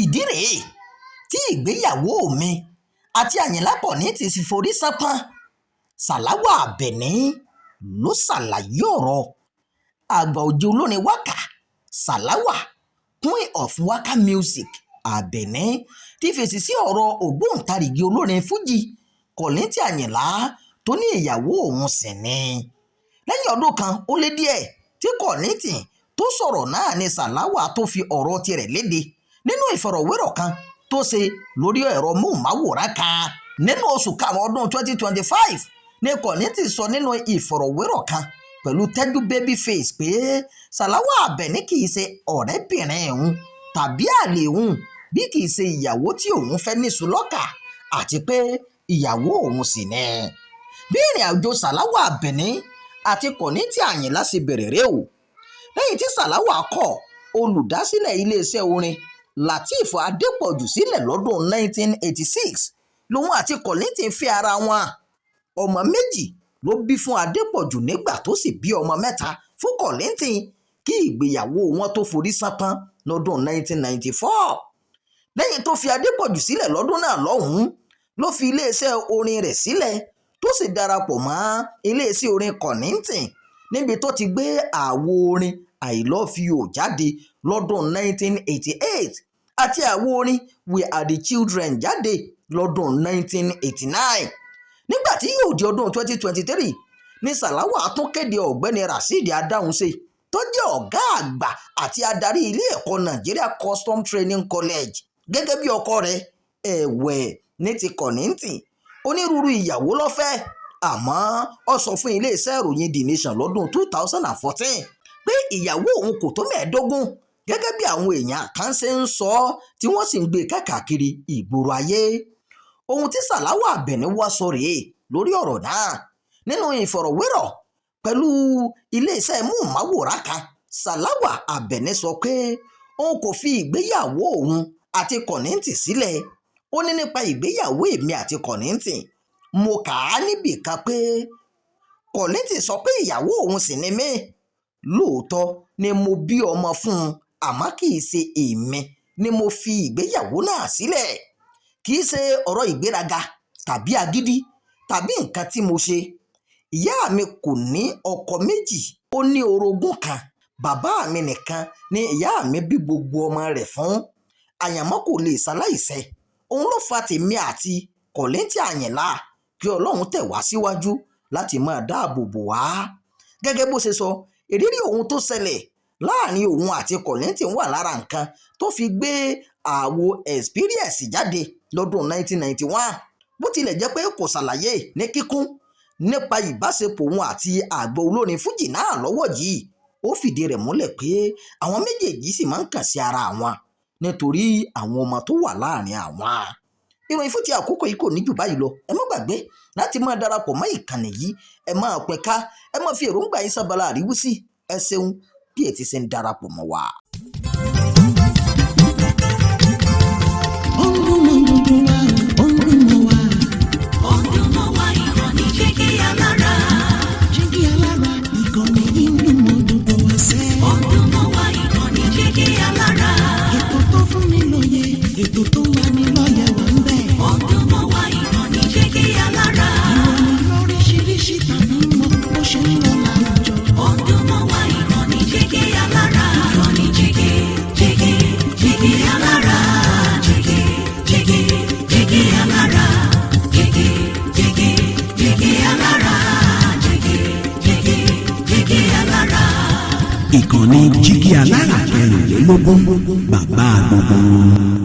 Ìdí rèé tí ìgbéyàwó mi àti Àyìnlá Kollington sì forí ṣánpọ́n. Salawa Abeni ló ṣàlàyé ọ̀rọ̀. Àgbà ọ̀jẹ̀ olórin wákà Salawa, Queen of Waka Music, Abeni ti fèsì sí ọ̀rọ̀ ògbóǹtarìgì olórin fuji Kollington Ayinla tó ní ìyàwó òun sì ni. Lẹ́yìn ọdún kan ó lé díẹ̀ tí Kollington tó sọ̀rọ̀ náà ni Salawa tó fi ọ̀rọ̀ tirẹ̀ léde nínú ìfọ̀rọ̀wérọ̀ kan tó ṣe lórí ẹ̀rọ móhùnmáwòrán kan. Nínú oṣù karùn-ún ọdún 2025 ní Kollington sọ nínú ìfọ̀rọ̀wérọ̀ kan pẹ̀lú Tẹ́jú Babyface pé Salawa Abeni kì í ṣe ọ̀rẹ́bìnrin òun tàbí àlè òun, bí kì í ṣe ìyàwó tí òun fẹ́ níṣu-lọ́kà, àti pé ìyàwó òun sì ni. Bí ìrìn àjò Salawa Abeni àti Kollington Ayinla ṣe bẹ̀rẹ̀ rèé o. Lẹ́yìn tí Salawa kọ olùdásílẹ̀ iléeṣẹ́ orin Lateef Adépọ̀jù sílẹ̀ lọ́dún 1986 lòun àti Kollington fẹ́ ara wọn. Ọmọ méjì ló bí fún Adépọ̀jù nígbà tó sì bí ọmọ mẹ́ta fún Kollington kí ìgbéyàwó wọn tó forí ṣánpọ́n lọ́dún 1994. Lẹ́yìn tó fi Adépọ̀jù sílẹ̀ lọ́dún náà lọ́hùn-ún ló fi iléeṣẹ́ orin rẹ̀ sílẹ̀ tó sì darapọ̀ mọ́ iléeṣẹ́ orin Kollington, níbi tó ti gbé àwo orin I Love You jáde lọ́dún 1988 àti àwo orin We Are the Children jáde lọ́dún 1989. Nígbà tí yóò di ọdún 2023 ní Salawa tún kéde Ọ̀gbẹ́ni Rasheed Adáhunṣe, tó jẹ́ ọ̀gá àgbà àti adarí ilé ẹ̀kọ́ Nigeria Custom Training College, gẹ́gẹ́ bí ọkọ rẹ̀. Ẹ̀wẹ̀, ní ti Kollington, onírúurú ìyàwó ló fẹ́, àmọ́ ó sọ fún iléeṣẹ́ ìròyìn The Nation lọ́dún 2014 pé ìyàwó òun kò tó 15 gẹ́gẹ́ bí àwọn èèyàn kan ṣe ń sọ ọ́ tí wọ́n sì ń gbé káàkiri ìgboro ayé. Ohun tí Salawa Abeni wá sọ rèé lórí ọ̀rọ̀ náà. Nínú ìfọ̀rọ̀wérọ̀ pẹ̀lú iléeṣẹ́ móhùnmáwòrán kan, Salawa Abeni sọ pé òun kò fi ìgbéyàwó òun àti Kollington sílẹ̀. Ó ní, "Nípa ìgbéyàwó èmi àti Kollington, mo kà á níbì kan pé Kollington sọ pé ìyàwó òun sì ni mí. Lóòótọ́ ni mo bí ọmọ fún un, àmọ́ kì í ṣe èmi ni mo fi ìgbéyàwó náà sílẹ̀. Kì í ṣe ọ̀rọ̀ ìgbéraga tàbí agídí tàbí nǹkan tí mo ṣe. Ìyá mi kò ní ọkọ méjì, ó ní orogún kan. Bàbá mi nìkan ni ìyá mi bí gbogbo ọmọ rẹ̀ fún. Àyànmọ́ kò lè ṣaláìṣẹ. Òun ló fa tèmi àti Kollington Ayinla. Kí Ọlọ́run tẹ̀ wá síwájú láti máa dáàbò bò wá." Gẹ́gẹ́ bó ṣe sọ, ìrírí ohun tó ṣẹlẹ̀ láàrin òun àti Kollington wà lára nǹkan tó fi gbé àwo Experience jáde lọ́dún 1991. Bó tilẹ̀ jẹ́ pé kò ṣàlàyé ní kíkún nípa ìbáṣepọ̀ òun àti àgbà olórin fújì náà lọ́wọ́ yìí, ó fìdí rẹ̀ múlẹ̀ pé àwọn méjèèjì sì máa ń kàn sí ara àwọn nítorí àwọn ọmọ tó wà láàrin àwọn. Ìròyìn fún ti àkókò yìí kò ní jù báyìí lọ. Ẹ má gbàgbé láti máa darapọ̀ mọ́ ìkànnì yìí. Ẹ máa pín ká, ẹ máa fi èròǹgbà yín sábàlá àríwísí. Ẹ ṣeun bí ẹ ti ṣe ń darapọ̀ mọ́ wa. Ó ń dún mọ́ gbogbo wa, ó ń dún mọ́ wa. Ó ń dún mọ́ wa, ìkànnì Jígí Alára. Jígí Alára, ìkànnì yìí ń dún mọ́ gbogbo wa sẹ́. Ó ń dún mọ́ wa, ìkànnì Jígí Alára. Ètò tó fún ni lóye, ètò tó ń lani lọ́yẹ̀ wà ń bẹ̀. Ó ń dún mọ́ wa, ìkànnì Jígí Alára. Ìròyìn lóríṣiríṣi tàbí mọ́ bó ṣe ń lọ láwùjọ. Ó ń dún mọ́ wa, ìkànnì Jígí Alára. Ìkànnì Jígí, Jígí, Jígí Alára. Jígí, Jígí, Jígí Alára. Jígí, Jígí, Jígí Alára. Jígí, Jígí, Jígí Alára. Ìkànnì Jígí Alára 24, bàbá gbogbo wọn.